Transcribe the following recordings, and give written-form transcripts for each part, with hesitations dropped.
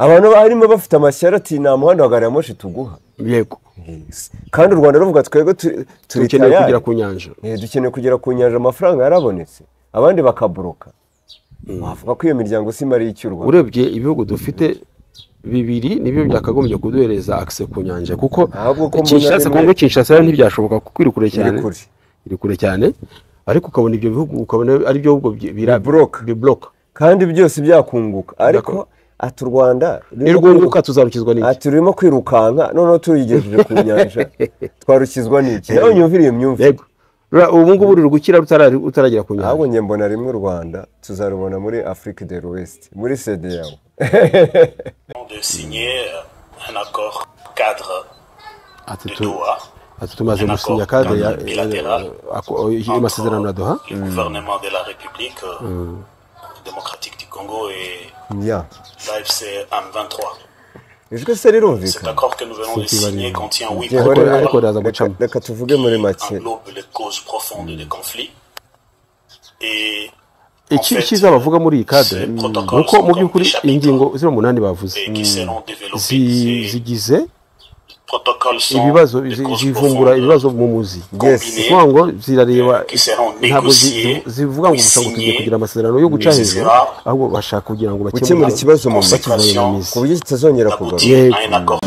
Abantu barimo bafite amashyari ati nta muhanda wa gari ya moshi tuguha. Yego. Kandi u Rwanda ruvuga twebwe dukeneye kugera ku nyanja. Dukeneye kugera ku nyanja, amafaranga yarabonetse, abandi bakaboroka. Wavuga ko iyo miryango si mari y'u Rwanda. Urebye ibihugu dufite bibiri nibyo byakagombye kuduhereza access ku nyanja, kuko Kinshasa, Kongo Kinshasa ntibyashoboka kuko iri kure cyane. Iri kure cyane, ariko ukabona ibyo bihugu ukabona ari byo bihugu biblock kandi byose byakunguka. Ariko ati u Rwanda nirwunguka tuzarukizwa n'iki? Ati rurimo kwirukanka noneho tuyigejeje ku nyanja twarukizwa n'iki? Nawe nyumvire iyo myumvire. Yego. Ubu ngubu ruri gukira utaragera ku nyanja. Ahubwo njye mbona rimwe u Rwanda tuzarubona muri Afrique de l'Ouest, muri CEDEAO. De signer un accord cadre de Doha. Ati tumaze gusinya cadre ya amasezerano ya Doha. Le gouvernement de la République démocratique du Congo et l'AFC M23. Ijwi se rirumvikana. Cet accord que nous venons de signer contient 8 protocoles reka tuvuge muri make qui englobent les causes profondes des conflits. Et icyiza bavuga muri iyi cadre nuko mu by'ukuri ingingo 08 bavuze zigize ibibazo, zivumbura ibibazo mu muzi. Kuvuga ngo zirareba, ntabwo zivuga ngo gusa ngo tugiye kugira amasezerano yo guca hejuru, ahubwo bashaka kugira ngo bakemure ikibazo mu mizi ku buryo kitazongera kugaruka.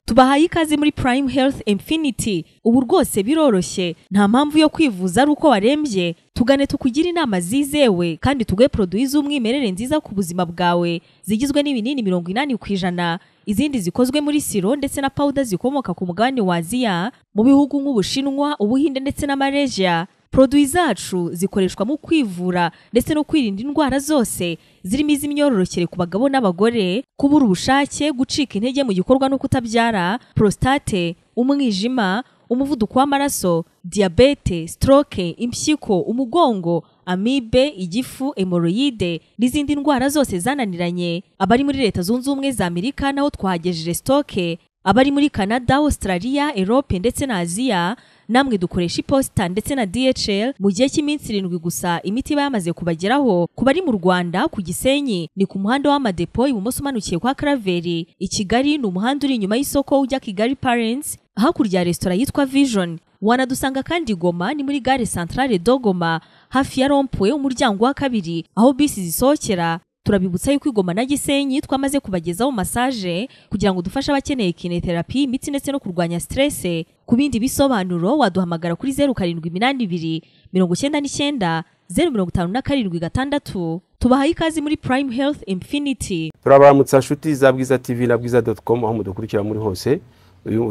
Tubahaye ikaze muri Prime Health Infinity. Ubu rwose biroroshye, nta mpamvu yo kwivuza ari uko warembye. Tugane tukugira inama zizewe kandi tuguhe produits z'umwimerere nziza ku buzima bwawe, zigizwe n'ibinini 80%, izindi zikozwe muri siro ndetse na powder zikomoka ku mugabane wa Aziya, mu bihugu nk'Ubushinwa, Ubuhinde ndetse na Malaysia. Produits zacu zikoreshwa mu kwivura ndetse no kwirinda indwara zose zirimo iz'imyororokere ku bagabo n'abagore, kubura ubushake, gucika intege mu gikorwa no kutabyara, prostate, umwijima, umuvuduko w'amaraso, diabete, stroke, impyiko, umugongo, amibe, igifu, hemorrhoide n'izindi ndwara zose zananiranye. Abari muri Leta Zunze Ubumwe za Amerika naho twahagejeje stoke. Abari muri Canada, Australia, Europe ndetse na Aziya, namwe dukoresha iposita ndetse na DHL mu gihe cy'iminsi 7 gusa imiti yamaze kubageraho. Ku bari mu Rwanda ku Gisenyi ni ku muhanda w'amadepo ibumoso umanukiye kwa Karaveri. I Kigali ni umuhanda uri inyuma y'isoko ujya Kigali Parents, hakurya ya restaurant yitwa Vision. Wanadusanga kandi Goma ni muri gare centrale de Goma, hafi ya rond-point umuryango wa kabiri aho bisi zisohokera. Turabibutsa yuko Goma na Gisenyi twamaze kubagezaho massage kugira ngo dufashe abakeneye kinetherapy, imitsi ndetse no kurwanya stress. Ku bindi bisobanuro waduhamagara kuri 0782 99 057 6. Tubahaye ikaze muri Prime Health Infinity. Turabaramutsa nshuti za Bwiza TV na bwiza.com aho mudukurikira muri hose.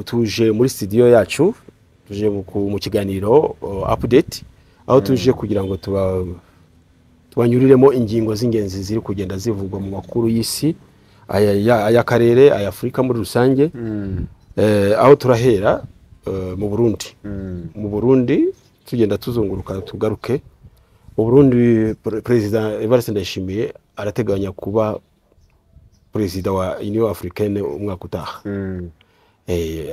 Tuje muri studio yacu, tuje mu kiganiro update, aho tuje kugira ngo tubanyuriremo ingingo z'ingenzi ziri kugenda zivugwa mu makuru y'isi, aya karere, aya Afrika muri rusange. Aho turahera mu Burundi. Mu Burundi tugenda tuzunguruka tugaruke. Mu Burundi President Evariste Ndayishimiye arateganya kuba President wa Union Africaine umwaka utaha.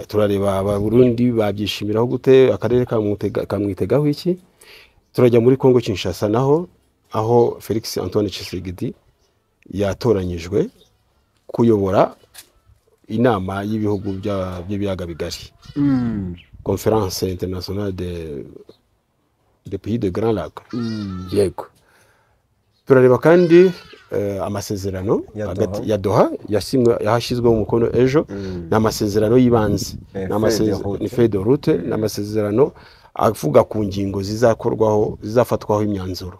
Turareba Abarundi babyishimiraho gute, akarere kamwitegaho iki. Turajya muri Kongo Kinshasa naho aho Felix Antoine Tshisekedi yatoranyijwe kuyobora inama y'ibihugu by'ibiyaga bigari, Conférence internationale de pays de Grand Lac. Yego. Turareba kandi amasezerano ya Doha yashyizweho umukono ejo. Ni amasezerano y'ibanze, ni feuille de route, ni amasezerano avuga ku ngingo zizakorwaho, zizafatwaho imyanzuro.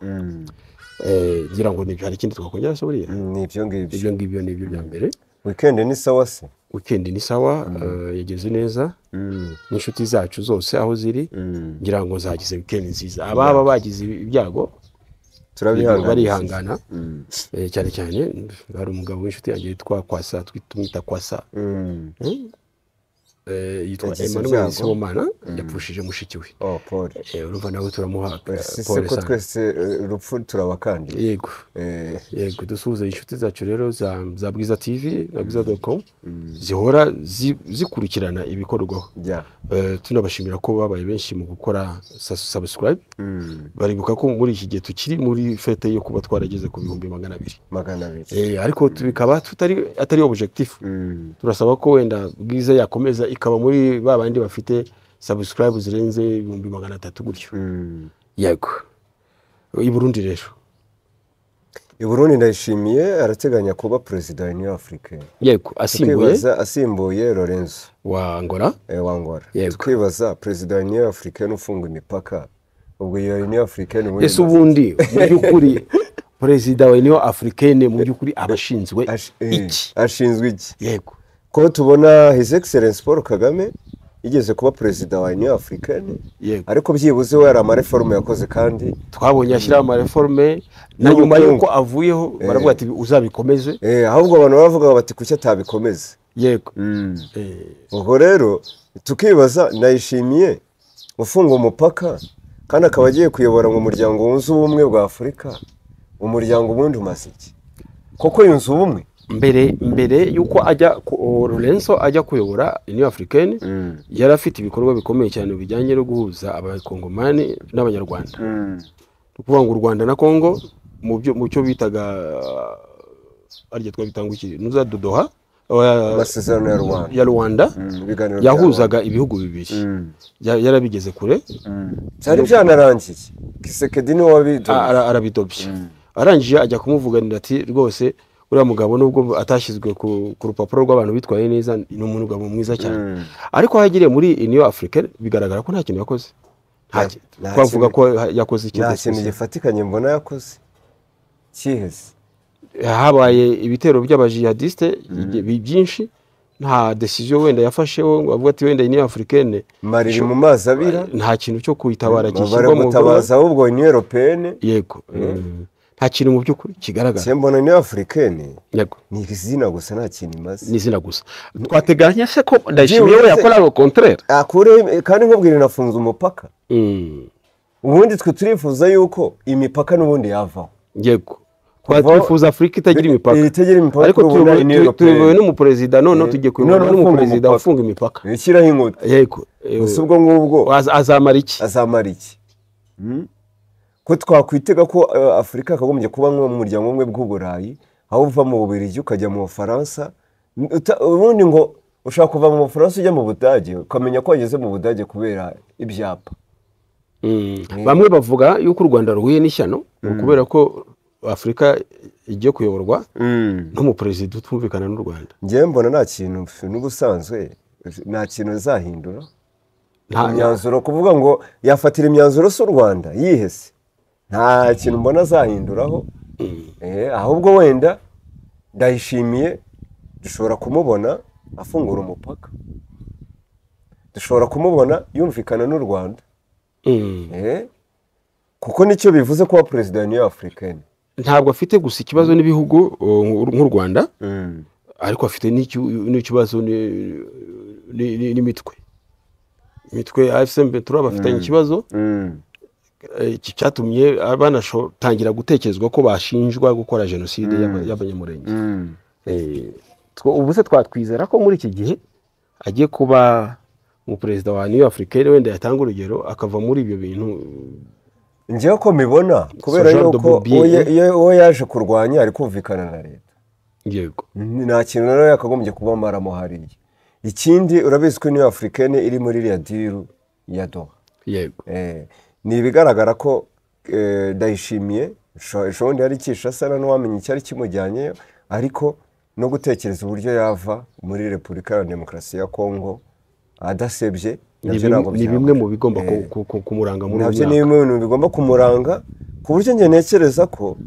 Ngira ngo nibyo. Hari ikindi twakongera se buriya? Ni ibyo ngibyo. Ibyo ngibyo ni ibyo bya mbere. Weekend ni sawa se? Weekend ni sawa, yageze neza. N'inshuti zacu zose aho ziri, ngira ngo zagize weekend nziza. Ababa bagize ibyago barihangana. Cyane cyane hari umugabo w'inshuti yanjye yitwa Kwasa, tumwita Kwasa. Yitwa Emmanuel Sibomana, yapfushije mushiki we. Oh, Paul. Urumva nawe turamuha pole ko twese urupfu turabakandi. Yego. Yego, dusuhuze inshuti zacu rero za Bwiza TV na bwiza.com zihora zikurikirana ibikorwaho. Tunabashimira ko babaye benshi mu gukora subscribe. Baribuka ko muri iki gihe tukiri muri fete yo kuba twarageze ku 200,000. Ariko bikaba atari objectif. Turasaba ko wenda Bwiza yakomeza ikaba muri babandi bafite subscribe zirenze 300,000 gutyo. Yego. I Burundi rero. I Burundi Ndayishimiye arateganya kuba president wa Union Africaine. Yego, asimbuye Lorenzo wa Angola. Wa Angola. Twibaza president wa Union Africaine ufunga imipaka. Ubwo iyo Union Africaine ubundi ese ubundi mu byukuri president wa Union Africaine mu byukuri abashinzwe iki? Ashinzwe iki? Yego. Ko tubona His Excellence Paul Kagame igeze kuba president wa Union Africaine, ariko byibuze we yari amareforme yakoze, kandi twabonye ashyira amareforme na nyuma yuko avuyeho baravuga ati uzabikomeze. Ahubwo abantu baravuga bati kuki atabikomeze. Yego. Ubwo rero tukibaza Ndayishimiye ufunga umupaka kandi akaba agiye kuyobora mu muryango wunze ubumwe bwa Afurika, umuryango ubundi umaze iki? Koko yunze ubumwe? Mbere yuko ajya Lorenzo ajya kuyobora Union Africaine, yari afite ibikorwa bikomeye cyane bijyanye no guhuza abakongomani n'abanyarwanda. Ukuvuga ngo u Rwanda na Kongo mu cyo bitaga arya twabitanga iki nuza Doha, amasezerano ya Rwanda yahuzaga ibihugu bibiri, yarabigeze kure, cyari byanarangiye. Kisekedi ni wabidobye, arabidobye. Arangije ajya kumuvuganira ati rwose uriya mugabo nubwo atashyizwe ku rupapuro rw'abantu bitwaye neza, ni umugabo mwiza cyane. Ariko aho yagiriye muri Union Africaine bigaragara ko nta kintu yakoze. Twavuga ko yakoze ikintu, nta kintu gifatikanye mbona yakoze kiheze. Habaye ibitero by'abajihadiste byinshi, nta decision wenda yafasheho ngo avuga ati wenda Union Africaine mari mu mazi abira, nta kintu cyo kuyitabara kishyirwa mu gutabaza, ahubwo Union Européenne. Yego. Nta kintu mu by'ukuri kigaragara. Mbona Union Africaine yego ni izina gusa, nta kintu imaze. Ni izina gusa. Twateganya se ko Ndayishimiye we yakora le contraire. Akure kandi nkubwira nafunze umupaka. Ubundi twe turifuza yuko imipaka n'ubundi yavaho. Yego. Twifuza Afurika itagira imipaka. Ariko tuyobowe n'umuperezida none tugiye kuyoborwa n'umuperezida ufunga imipaka. Ishyiraho inkuta. Yego. Gusa ubwo ngubwo azamara iki? Azamara iki? Ko twakwitega ko Afurika yakagombye kuba nko mu muryango umwe bw'Uburayi, aho uva mu Bubiligi ukajya mu Bufaransa, ubundi ngo ushaka kuva mu Bufaransa ujya mu Budage ukamenya ko wageze mu Budage kubera ibyapa. Bamwe bavuga yuko u Rwanda ruhuye n'ishyano kubera ko Afurika igiye kuyoborwa n'umuperezida utumvikana n'u Rwanda. Njyewe mbona nta kintu n'ubusanzwe nta kintu azahindura. Imyanzuro kuvuga ngo yafatira imyanzuro si u Rwanda yihese, nta kintu mbona azahinduraho. Ahubwo wenda Ndayishimiye dushobora kumubona afungura umupaka, dushobora kumubona yumvikana n'u Rwanda. Kuko nicyo bivuze kuba president wa Union Africaine. Ntabwo afite gusa ikibazo n'ibihugu nk'u Rwanda, ariko afite n'ikibazo n'imitwe. Imitwe AFC M23 bafitanye ikibazo iki cyatumye banashotangira gutekerezwa ko bashinjwa gukora jenoside y'abanyamurenge. Ubu se twatwizera ko muri iki gihe agiye kuba umuperezida wa Union Africaine wenda yatanga urugero akava muri ibyo bintu? Njyewe ko mbibona kubera yuko uwo yaje kurwanya ari kumvikana na leta. Yego. Nta kintu rero yakagombye kuba maramo hariya. Ikindi urabizi ko Union Africaine iri muri iriya deal ya Doha. Yego. Ni ibigaragara ko Ndayishimiye ejobundi yari Kinshasa n'uwamenye icyari kimujyanyeyo, ariko no gutekereza uburyo yava muri Repubulika ya Demokarasi ya Kongo adasebye ni bimwe mu bigomba kumuranga muri uyu mwaka. Nabyo ni bimwe mu bintu bigomba kumuranga, ku buryo njye ntekereza ko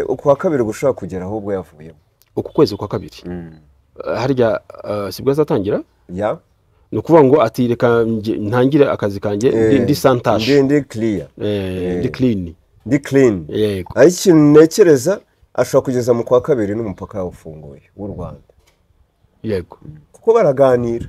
ukwa kabiri gushobora kugera ahubwo yavuyemo. Uku kwezi kwa kabiri harya sibwo azatangira? Ya. Ni ukuvuga ngo ati reka ntangire akazi kanjye ndi santaje, ndi clear, ndi clean, ndi clean. Yego. Ariko ikintu ntekereza ashobora kugeza mu kwa kabiri n'umupaka ufunguye w'u Rwanda. Yego. Kuko baraganira.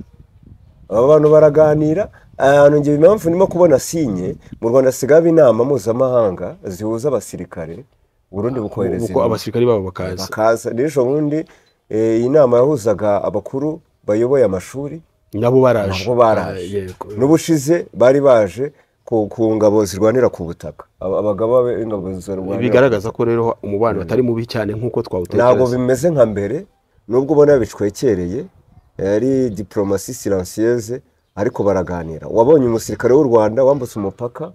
Aba bantu baraganira. Ahantu ngiye impamvu ndimo kubona sinye mu Rwanda hasigaye inama mpuzamahanga zihuza abasirikare, Burundi bukohereza uko abasirikare babo bakaza. N'ejo bundi iyi nama yahuzaga abakuru bayoboye amashuri nabo baraje, n'ubushize bari baje ku ngabo zirwanira ku butaka, abagabo b'ingabo zirwanira. Bigaragaza ko rero umubano atari mubi cyane nk'uko twawutekereza. Ntabwo bimeze nka mbere, nubwo ubona bicwekereye, yari diplomasi silencieuse, ariko baraganira. Wabonye umusirikare w'u Rwanda wambutse umupaka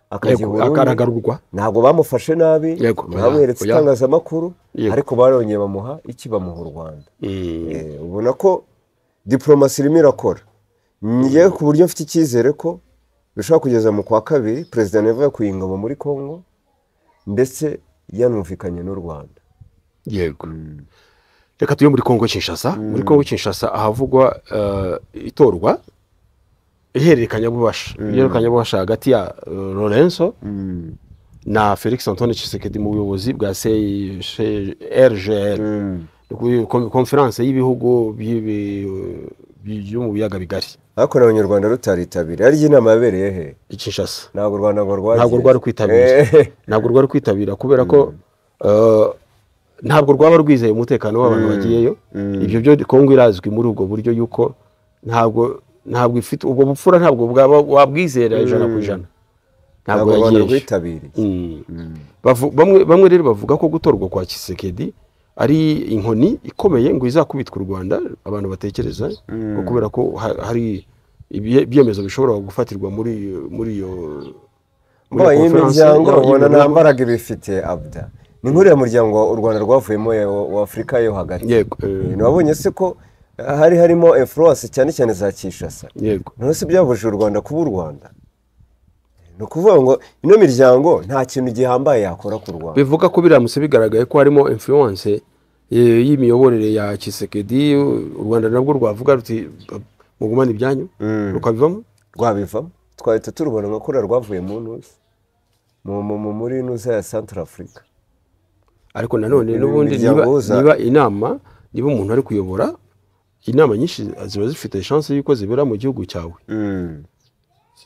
akajya akaragarurwa, ntabwo bamufashe nabi, bamweretse itangazamakuru, ariko barongeye bamuha iki, bamuha u Rwanda. Ubona ko diplomasi irimo irakora. Ngiye ku buryo mfite icyizere ko bishobora kugeza mu kwa kabiri Perezida Neva yakuye ingabo muri Kongo, ndetse yanumvikanye n'u Rwanda. Yego. Reka tujye muri Kongo Kinshasa. Muri Kongo Kinshasa ahavugwa itorwa ihererekanyabubasha hagati ya Lorenzo na Felix Antoine Tshisekedi mu buyobozi bwa CRGL, konferanse y'ibihugu byo mu biyaga bigari. Ariko n'Abanyarwanda rutaritabira. Ari inama yabereye he? I Kinshasa. Ntabwo u Rwanda ngo rwagiye. Ntabwo rwari kwitabira. Ntabwo rwari kwitabira kubera ko ntabwo rwaba rwizeye umutekano w'abantu bagiyeyo. Ibyo byo Kongo irazwi muri ubwo buryo yuko ntabwo ifite ubwo bupfura, ntabwo bwaba wabwizera 100%. Ntabwo yagiye rwitabiriye. Bamwe rero bavuga ko gutorwa kwa Tshisekedi ari inkoni ikomeye ngo izakubitwa u Rwanda, abantu batekereza ko kubera ko hari ibyemezo bishobora gufatirwa muri iyo miryango. Ubona nta mbaraga ibifite Abda. Ni nk'uriya muryango u Rwanda rwavuyemo wa Afurika yo hagati. Yego. Wabonye se ko hari harimo influence cyane cyane za Kinshasa. Yego. None se byabujije u Rwanda kuba u Rwanda? Ni ukuvuga ngo ino miryango nta kintu gihambaye yakora ku Rwanda. Bivuga ko biramutse bigaragaye ko harimo influence y'imiyoborere ya Tshisekedi, u Rwanda nabwo rwavuga ruti mugumane ibyanyu, rukabivamo. Rwabivamo. Twahita turubona nka kuriya rwavuye mu ntuza muri ntuza ya Central Africa. Ariko nanone n'ubundi niba inama, niba umuntu ari kuyobora inama nyinshi ziba zifite chance yuko zibera mu gihugu cyawe.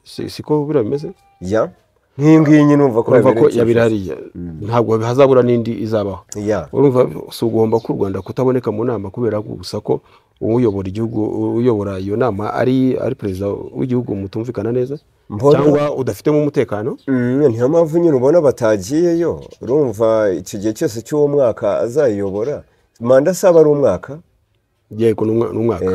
Siko bira bimeze? Ya. Nk'iyi nyine umva ko yabira hariya. Ntabwo hazabura n'indi izabaho. Urumva si ugomba ko u Rwanda kutaboneka mu nama kubera gusa ko uyobora igihugu, uyobora iyo nama ari perezida w'igihugu mutumvikana neza cyangwa udafitemo umutekano. Niyo mpamvu nyine ubona batagiyeyo. Urumva iki gihe cyose cy'uwo mwaka azayobora, manda saba ari umwaka. Yego, n'umwaka.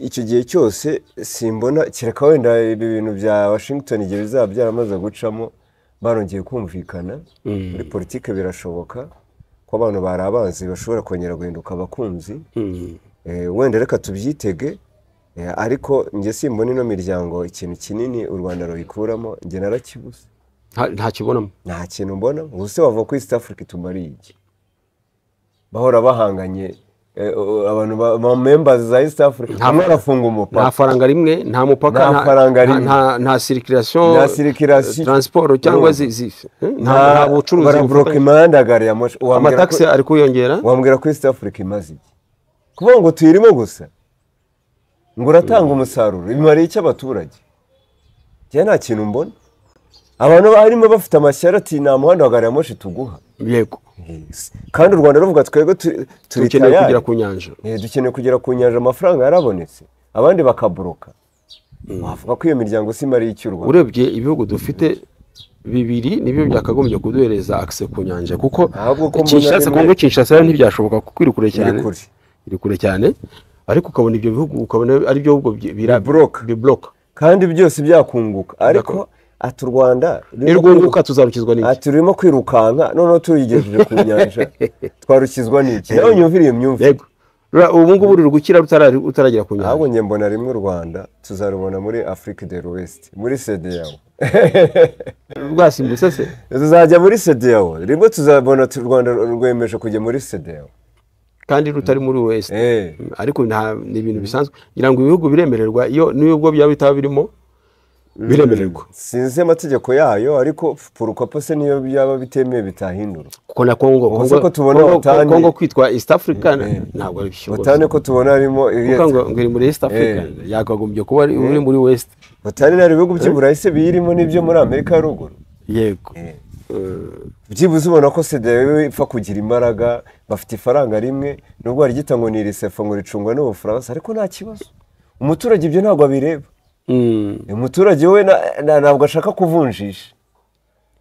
Icyo gihe cyose simbona, kereka wenda ibi bintu bya Washington igihe bizaba byaramaze gucamo barongeye kumvikana. Muri politike birashoboka ko abantu bari abanzi bashobora kongera guhinduka abakunzi. Wenda reka tubyitege, ariko njye simbona ino miryango ikintu kinini u Rwanda ruyikuramo. Njye narakibuze. Nta kibonamo. Nta kintu mbona. Ubuse wava ku East Africa tumariye iki? Bahora bahanganye abantu ba members za East Africa, umwe arafunga umupaka, nta faranga rimwe, nta mupaka, nta circulation, transport cyangwa nta bucuruzi, barabloka imihanda gari ya moshi, amataxi ari kuyongera. Wambwira ko East Africa imaze iki? Kuvuga ngo tuyirimo gusa ngo uratanga umusaruro, bimariye iki abaturage? Njye nta kintu mbona. Abantu barimo bafite amashyari ati nta muhanda wa gari ya moshi tuguha. Yego. Kandi u Rwanda ruvuga twebwe dukeneye kugera ku nyanja. Dukeneye kugera ku nyanja, amafaranga yarabonetse, abandi bakaboroka. Wavuga ko iyo miryango si imariye iki u Rwanda? Urebye ibihugu dufite bibiri nibyo byakagombye kuduhereza access ku nyanja, kuko Kinshasa, Kongo Kinshasa ntibyashoboka kuko iri kure cyane. Iri kure cyane, ariko ukabona ibyo bihugu ukabona ari byo bihugu bibloka kandi byose byakunguka. Ariko ati u Rwanda nirwunguka tuzarukizwa n'iki? Ati turimo kwirukanka noneho tuyigejeje ku nyanja twarukizwa n'iki? Nawe nyumvire iyo myumvire. Yego. Ubu ngubu ruri gukira utaragera ku nyanja. Ahubwo njye mbona rimwe u Rwanda tuzarubona muri Afrique de l'Ouest, muri CEDEAO. Rwasimbutse se? Tuzajya muri CEDEAO. Rimwe tuzabona u Rwanda rwemeje kujya muri CEDEAO. Kandi rutari muri West. Ariko nta ni ibintu bisanzwe. Ngira ngo ibihugu biremererwa iyo nubwo byaba bitaba birimo. Biremererwa. Sinzi amategeko yayo, ariko pourquoi se niyo byaba bitemewe bitahindura. Kuko na Congo Ubwo ko tubona OTAN, Congo kwitwa East Africa ntabwo ari byo. OTAN ko tubona harimo kuko ngo iri muri East Africa yakagombye kuba uri muri West. OTAN ari ibihugu by'Uburayi se biyirimo n'ibyo muri Amerika ya ruguru. Yego. Byibuze ubona ko CEDEAO ipfa kugira imbaraga, bafite ifaranga rimwe nubwo barigita ngo ni irisefa ngo ricungwa n'Ubufaransa, ariko nta kibazo. Umuturage ibyo ntabwo abireba. Umuturage we ntabwo ashaka kuvunjisha,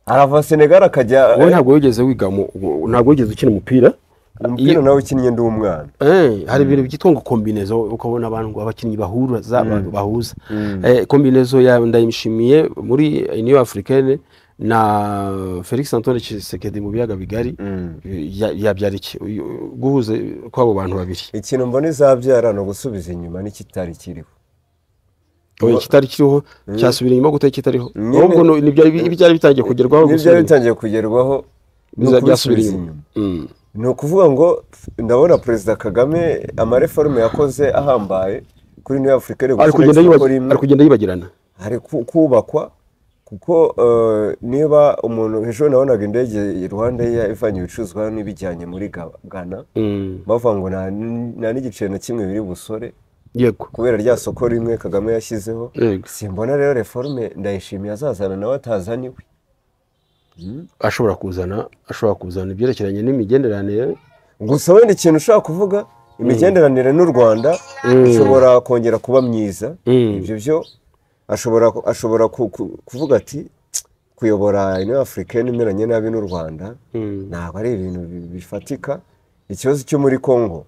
arava Senegal akajya. Wowe ntabwo wigeze wiga, ntabwo wigeze ukina umupira? Umupira nawe ukinnye ndi umwana. Hari ibintu byitwa ngo kombinezo, ukabona abantu ngo abakinnyi bahuza bahuza kombinezo ya Ndayishimiye muri Union Africaine na Felix Antoine Tshisekedi mu biyaga bigari yabyara iki guhuza kw'abo bantu babiri? Ikintu mbona izabyara ni ugusubiza inyuma n'ikitari kiriho. Kitari kiriho cyasubira inyuma gute kitariho? Ahubwo n'ibyari bitangiye kugerwaho, n'ibyari bitangiye kugerwaho byasubira inyuma. Ni ukuvuga ngo ndabona Perezida Kagame amareforme yakoze ahambaye kuri Union Africaine ari kugenda yibagirana, ari kubakwa. Kuko niba umuntu ejo nabonaga indege Rwanda ivanye ibicuruzwa n'ibijyanye muri Ghana, bavuga ngo nta n'igiceri na kimwe biri busore. Yego. Kubera rya soko rimwe Kagame yashyizeho. Simbona rero reforme Ndayishimiye azazana nawe atazaniwe. Ashobora kuzana ibyerekeranye n'imigenderanire. Gusa wenda ikintu ushaka kuvuga imigenderanire n'u Rwanda ishobora kongera kuba myiza. Ibyo byo ashobora kuvuga ati kuyobora Union Africaine imeranye nabi n'u Rwanda ntabwo ari ibintu bifatika. Ikibazo cyo muri Congo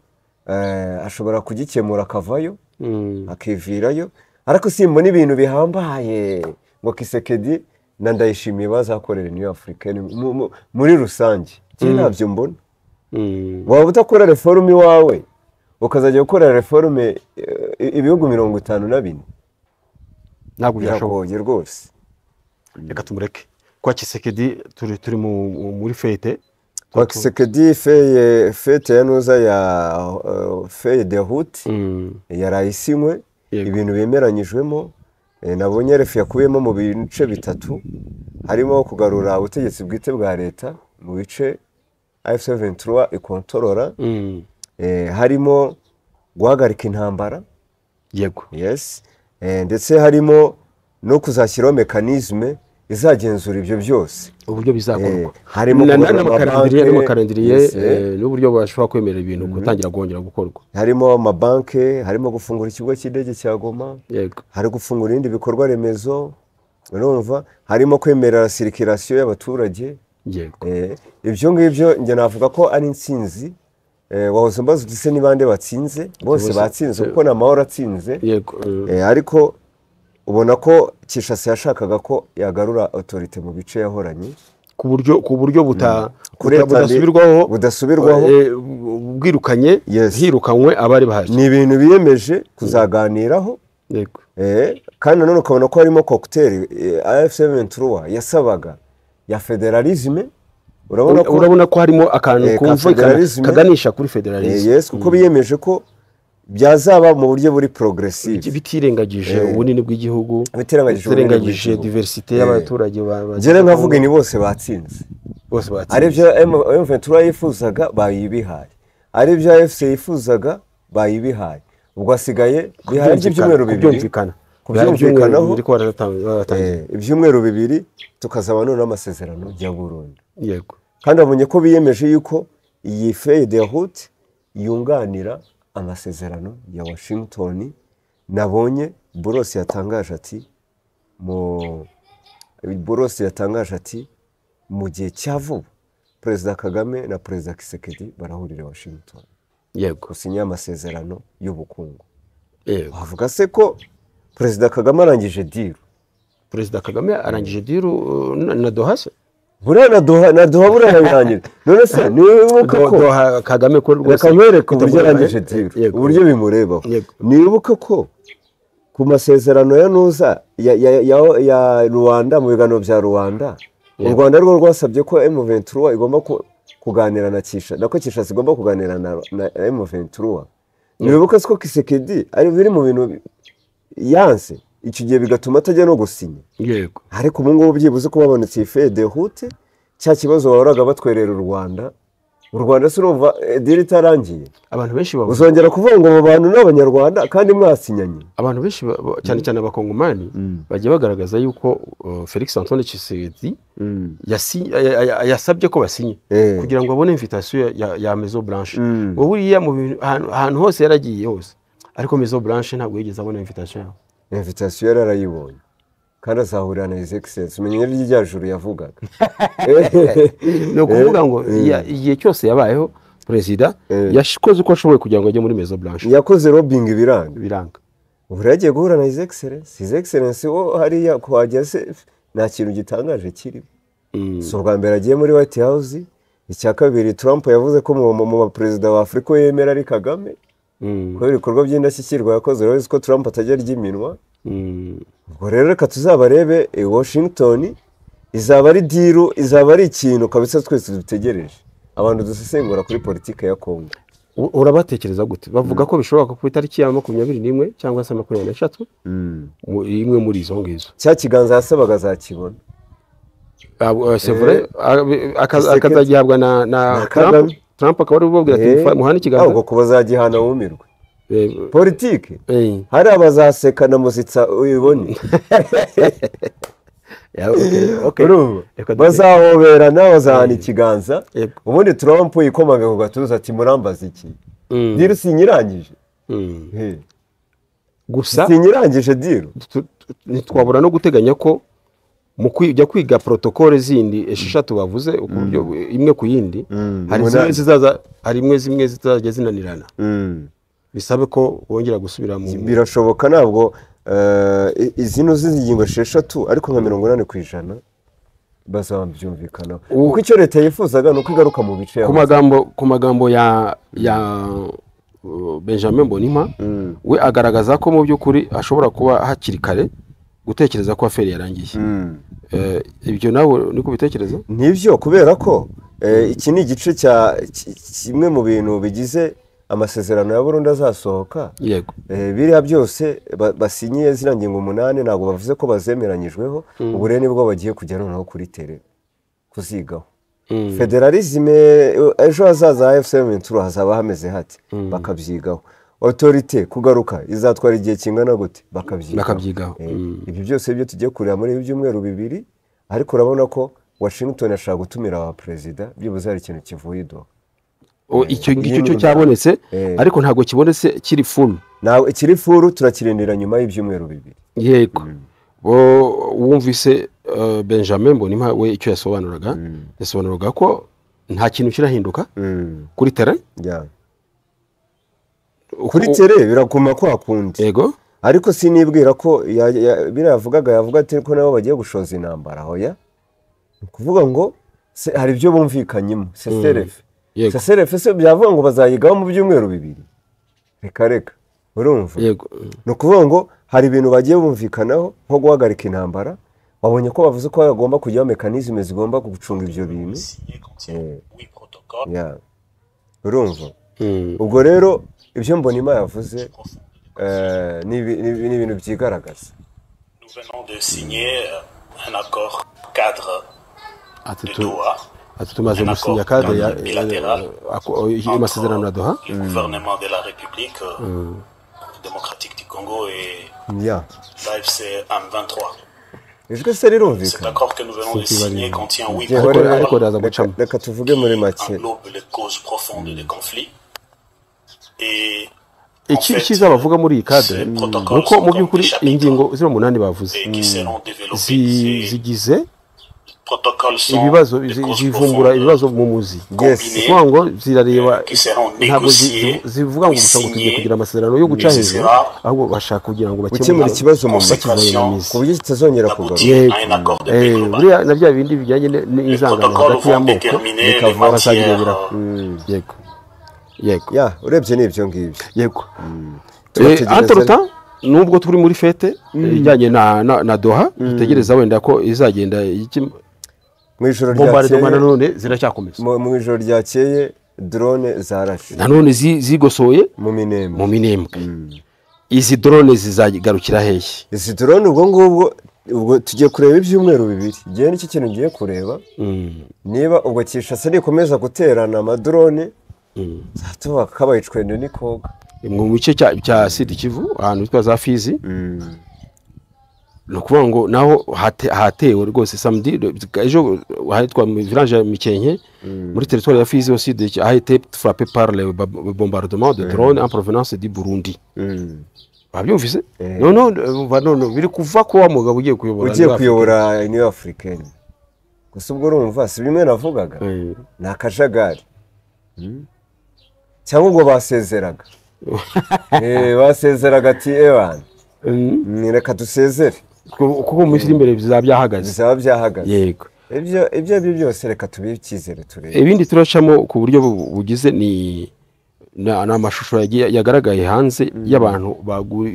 ashobora kugikemura akavayo akivirayo, ariko simbona ibintu bihambaye ngo Tshisekedi na Ndayishimiye bazakorera Union Africaine muri rusange. Ntabyo mbona. Waba udakora reforme iwawe ukazajya gukora reforme ibihugu 54, ntabwo byashoboye rwose. Reka tumureke kwa Tshisekedi, turi muri fete kwa Tshisekedi, fete ya nuza ya feuille de route yarayisinywe, ibintu bemeranyijwemo. Nabonye RF yakubiyemo mu bice bitatu, harimo kugarura ubutegetsi bwite bwa leta mu bice AFC 23 ikontorora, harimo guhagarika intambara. Yego. Yes. Ndetse harimo no kuzashyiraho mekanisme izagenzura ibyo byose uburyo bizakorwa, harimo n'amakarendiriye n'uburyo bashobora kwemerera ibintu gutangira kongera gukorwa, harimo amabanke, harimo gufungura ikigo cy'indege cya Goma, hari gufungura ibindi bikorwa remezo, urumva harimo kwemerera circulation y'abaturage. Yego. Ibyo ngibyo njye navuga ko ari intsinzi. Wahoze mbaza uti se ni bande batsinze? Bose batsinze kuko n'amahoro atsinze. Yego. Ariko ubona ko Kinshasa yashakaga ko yagarura autorité mu bice yahoranye ku buryo budasubirwaho, bwirukanye hirukanywe abari bahari. Ni ibintu biyemeje kuzaganiraho. Yego. Kandi nanone ukabona ko harimo cocktail AFC 23 yasabaga ya federalisme. Urabona ko harimo akantu kumvikana kaganisha kuri federalisme. Yes, kuko biyemeje ko byazaba mu buryo buri progressive, bitirengagije ubunini bw'igihugu, bitirengagije diversité y'abaturage. Njye nkavuga ni bose batsinze, bose batsinze. Ari byo M23 yifuzaga bayibihaye, ari byo AFC yifuzaga bayibihaye. Ubwo asigaye bihaye ibyumweru bibiri kubyumvikanaho, ibyumweru bibiri tukazaba none amasezerano ya Burundi. Yego. Kandi abonye ko biyemeje yuko iyi feuille de route yunganira amasezerano ya Washington. Nabonye Boros yatangaje ati mu gihe cya vuba Perezida Kagame na Perezida Tshisekedi barahurira Washington. Yego. Gusinya amasezerano y'ubukungu. Yego. Bavuga se ko Perezida Kagame arangije deal. Perezida Kagame arangije deal na Doha se? Buriya na Doha buriya yarangije. None se nibuka ko Doha Kagame ko rwose reka uburyo arangije deal, uburyo bimurebaho. Nibuka ko ku masezerano ya Nuza ya Rwanda, mu biganiro bya Rwanda, u Rwanda rwo rwasabye ko M23 igomba kuganira na Kinshasa, nako Kinshasa igomba kuganira na M23. Nibuka ko Tshisekedi ari biri mu bintu yanse. Icyo gihe bigatuma atajya no gusinya. Yego. Ariko ubu ngubu byibuze ko babonetse iyi feuille de route, cya kibazo bahoraga batwerera u Rwanda. U Rwanda se urumva deal itarangiye. Abantu benshi bavuga uzongera kuvuga ngo abo bantu ni Abanyarwanda kandi mwasinyanye. Abantu benshi cyane cyane Abakongomani bagiye bagaragaza yuko Felix Antoine Tshisekedi yasabye ko basinye kugira ngo abone invitation ya Maison Blanche. Ngo buriya mu ahantu hose yaragiye hose, ariko Maison Blanche ntabwo yigeze abona invitation yaho. Invitation yari arayibonye kandi azahurira na His Excellency, umenye n'irya juru yavugaga. Ni ukuvuga ngo igihe cyose yabayeho perezida yakoze uko ashoboye kugira ngo ajye muri Maison Blanche. Yakoze lobbying biranga. Ubu rero agiye guhura na His Excellency. His Excellency wo hariya kuhagera se nta kintu gitangaje kirimo. Si ubwa mbere agiye muri White House. Icya kabiri, Trump yavuze ko mu baperezida wa Afurika yemera ari Kagame. Kubera ibikorwa by'indashyikirwa yakoze, urabizi ko Trump atajya arya iminwa. Ubwo rero reka tuzabarebe i Washington, izaba ari deal, izaba ari ikintu kabisa twese dutegereje. Abantu dusesengura kuri politike ya Congo. Urabatekereza gute? Bavuga ko bishoboka ku itariki ya 21 cyangwa se 23, imwe muri izo ngizo. Cya kiganza yasabaga azakibona. C'est vrai, akazagihabwa na Trump. Trump akaba ari ubabwira ati muhane ikiganza. Ahubwo ko bazagihana wumirwe. Politike hari abazaseka na muzitsa uyibone. Bazahoberana, bazahana ikiganza. Ubundi Trump yikomaga ku gatuza ati murambaza iki? Deal sinyirangije. Gusa sinyirangije deal. Ntitwabura no guteganya ko mu kujya kwiga protocole zindi esheshatu bavuze uburyo imwe ku yindi, hari zimwe zizaza, hari imwe zimwe zizajya zinanirana. Bisabe ko bongera gusubira mu birashoboka. Ntabwo izino z'ingingo 6 ariko nka 80% bazabyumvikana. Kuko icyo leta yifuzaga nuko igaruka mu bice ku magambo ya Benjamin Mbonimpa, we agaragaza ko mu by'ukuri ashobora kuba hakiri kare gutekereza ko affaire yarangiye. Ibyo nawe niko bitekereza? Nibyo, kubera ko iki ni igice cya kimwe mu bintu bigize amasezerano ya Burundi azasohoka. Yego. Biriya byose basinyiye ziriya ngingo 8 ntabwo bavuze ko bazemeranyijweho. Ubu rero nibwo bagiye kujya noneho kuri tere kuzigaho. Federalisme ejo hazaza AFC M23 hazaba hameze hati, bakabyigaho. Autorité kugaruka izatwara igihe kingana gute, bakabyigaho. Ibyo byose byo tugiye kureba muri ibyumweru 2, ariko urabona ko Washington ashaka gutumira aba perezida byibuze hari ikintu kivuye ido. Icyo ngicyo cyo cyabonetse, ariko ntabwo kibonetse kiri full. Nawe ikiri full turakirindira nyuma y'ibyumweru 2. Yego. Bo wumvise Benjamin Mbonimpa we icyo yasobanuraga, yasobanuraga ko nta kintu kirahinduka kuri terrain. Kuri tere birakuma kwa kundi. Yego. Ariko sinibwira ko biravugaga yavuga ati ko nabo bagiye gushoza intambara. Hoya. Kuvuga ngo hari ibyo bumvikanyemo CCRF. CCRF se byavuga ngo bazayigaho mu byumweru 2. Reka reka. Urumva? Yego. No kuvuga ngo hari ibintu bagiye bumvikanaho nko guhagarika intambara, babonye ko bavuze ko bagomba kujyaho mechanisme zigomba gucunga ibyo bintu. Urumva? Ubwo rero ibyo Mbonimpa yavuze ni ibintu byigaragaza. Nous venons de signer un accord cadre de Doha. Ati tumaze gusinya cadre ya amasezerano ya Doha. Le gouvernement de la République démocratique du Congo et l'AFC M23. Ijwi se rirumvikana. Cet accord que nous venons de signer contient 8 protocoles reka tuvuge muri make qui englobent les causes profondes des conflits. Et icyiza bavuga muri iyi cadre nuko mu by'ukuri ingingo 08 bavuze zigize ibibazo zivumbura ibibazo mu muzi. Kuvuga ngo zirareba, ntabwo zivuga ngo gusa ngo tugiye kugira amasezerano yo guca hejuru, ahubwo bashaka kugira ngo bakemure ikibazo mu muzi ku buryo kitazongera kugaruka. Buriya na bya bindi bijyanye n'inzangano hagati y'amoko bikava bazabireberaho. Yego. Yego. Ya, urebye n'ibyo ngibyo. Yego. Entre nubwo turi muri fete ijyanye na Doha, dutegereza wenda ko izagenda mu ijoro ryakeye nanone ziracyakomeza. Mu ijoro ryakeye drone zarashe nanone zigosoye mu Minembwe. Mu Minembwe. Izi drone zizagarukira hehe? Izi drone ubwo ngubwo ubwo tugiye kureba ibyumweru bibiri. Ngiye n'iki kintu ngiye kureba. Niba ubwo Kinshasa nikomeza guterana amadrone zatuba kabaye icwende n'ikoga. Mu gice cya Sud Kivu ahantu hitwa za Fizi. Ni ukuvuga ngo naho hatewe rwose samedi ejo hitwa mu village ya Mikenke muri territoire ya Fizi au sud a été frappé par le bombardement de drones en provenance du Burundi. Babyumvise? No biri kuva ko wa mugabo ugiye kuyobora Union Africaine. Gusa ubwo urumva si bimwe navugaga ni akajagari cyangwa ubwo basezeraga basezeraga ati ewana reka dusezere kuko mu minsi iri imbere bizaba byahagaze. Yego, ibyo aribyo byose reka tubihe icyizere turebe. Ibindi turacamo ku buryo bugize ni amashusho yagaragaye hanze y'abantu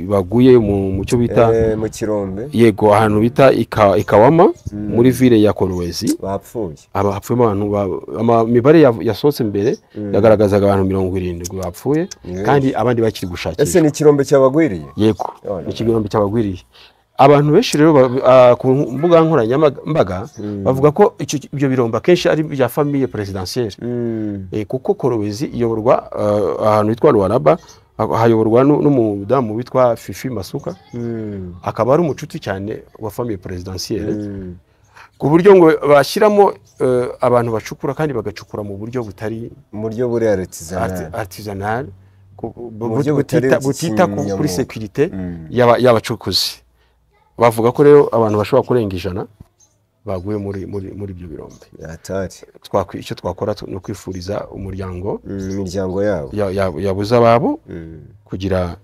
baguye mu cyo bita mu kirombe. Yego, ahantu bita Ikawama muri ville ya Kolwezi bapfuye. Abapfuye abantu imibare yasohotse mbere yagaragazaga abantu 70 bapfuye kandi abandi bakiri gushakisha. Ese ni ikirombe cyabagwiriye? Yego, ni ikirombe cyabagwiriye. Abantu benshi rero ku mbuga nkoranyambaga bavuga ko ibyo birombe akenshi ari bya famille présidentielle. Kuko Kolwezi iyoborwa ahantu hitwa Luaraba, hayoborwa n'umudamu witwa Fifi Masuka, akaba ari umucuti cyane wa famille présidentielle, ku buryo ngo bashyiramo abantu bacukura kandi bagacukura mu buryo butari mu buryo buri artisanal, butita kuri sécurité y'abacukuzi. Bavuga ko rero abantu bashobora kurenga 100 baguye muri ibyo birombe. Icyo twakora ni ukwifuriza umuryango imiryango yabo yabuze ababo kugira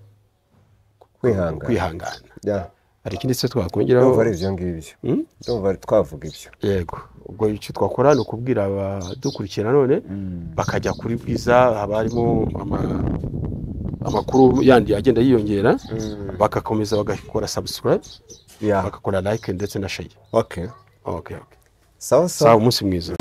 kwihangana. Hari ikindi se twakongeraho? Ndumva ari ibyo ngibyo. Ndumva twavuga ibyo. Yego, ubwo icyo twakora ni ukubwira abadukurikira none bakajya kuri Bwiza, haba harimo amakuru yandi agenda yiyongera, bagakomeza bagakora subscribe, bagakora like ndetse na share. Okay. Okay. Sawa sawa, umunsi mwiza.